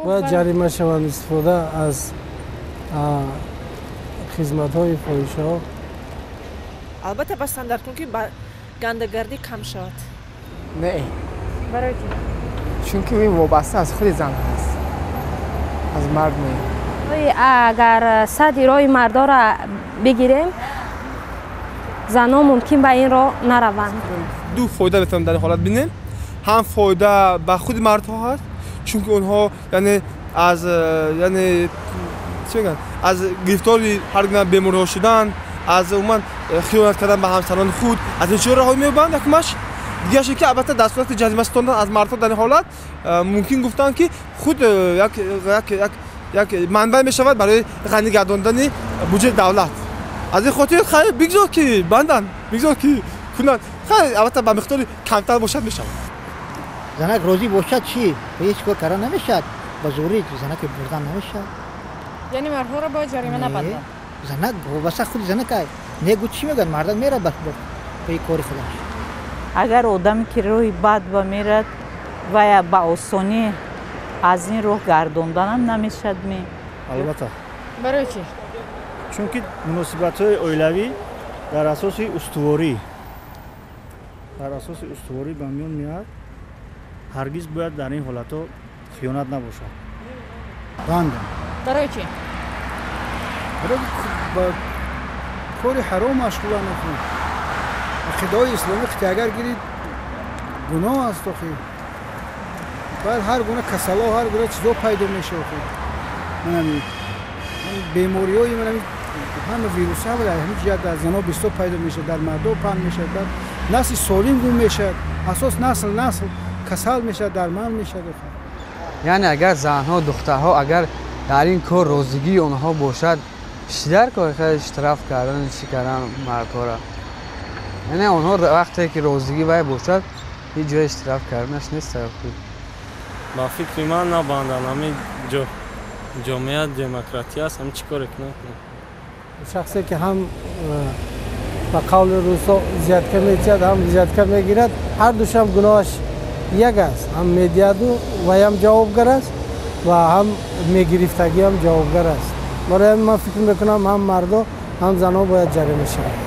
Бояд ҷарима шаванд истифода аз хизматҳои фоҳишаҳо. Албатта, ба стандарт кун, ки ба гандагардӣ кам шавад. Не. Барои чӣ? Чунки ин вобаста аз худи зан аст, аз мард не. Агар сади роҳи мардоро бигирем, занон мумкин ба ин роҳ нараванд. Ду фоида метавонем дар ин ҳолат бинем. Ҳам фоида ба худи мардҳо ҳаст, чунки онҳо, яъне аз, яъне чӣ мегӯянд, аз гирифтори ҳар гуна бемориҳо шудан, аз умуман хиёнат кардан ба ҳамсарони худ, аз ин чизҳо раҳоӣ меёбанд. Якумаш. Дигараш, ки албатта дар сурати ҷарима ситондан аз мардҳо, дар ин ҳолат мумкин гуфтанд, ки худ як манбаъ мешавад барои ғанӣ гардондани буҷети давлат. Аз ин хотир хайр, бигзор ки банданд, бигзор ки кунанд. Хайр, албатта, ба миқдори камтар бошад, мешавад. Занак розӣ бошад, чӣ, ҳеҷ кор карда намешавад. Ба зӯрӣ занаке бурдан намешавад. Яъне мардҳоро бояд ҷарима набанданд? Занак вобаста худи занак негу, чӣ мегӯяд, мардак мерад ба кори худаш. Агар одаме ки роҳи бад ба мерад, вая ба осонӣ аз ин роҳ гардонданам намешавад ме? Албатта. Барои чӣ? Чунки муносибатҳои оилавӣ дар асоси устуворӣ ба миён меояд. Ҳаргиз бояд дар ин ҳолатҳо хиёнат набошад. Банда. Барои чӣ? Барои ба кори ҳаром машғула накунад. Ақидаҳои исломӣ ки агар гирид, гуноҳ аст охи. Баъд ҳар гуна касало, ҳар гуна чизо пайдо мешавад охи. Манами бемориҳои, манами ҳама вирусҳо дар ҳамин ҷиҳат дар занҳо бисёр пайдо мешавад, дар мардо паҳн мешавад. Баъд насли солим гум мешавад. Асос насл касал мешавад, дарманд мешавад охи. Яъне агар занҳо, духтарҳо, агар дар ин кор розигии онҳо бошад, чӣ дар кор штраф кардан, чӣ кардан мардҳоро? Яъне онҳо вақте ки розигӣ вай бошад, ҳеҷ ҷои штраф карданаш нест. Ба фикри ман, набандан. Ҳамин ҷомеа демократия аст, ҳамин чӣ коре кунад. Шахсе ки ҳам, ба қавли русо, взятка метиҳад, ҳам взятка мегирад, ҳар душам гуноҳаш як аст. Ҳам медиҳаду вайам ҷавобгар аст ва ҳам мегирифтагиам ҷавобгар аст. Барои ҳамин ман фикр мекунам, ҳам мардо, ҳам занҳо бояд ҷарима шаванд.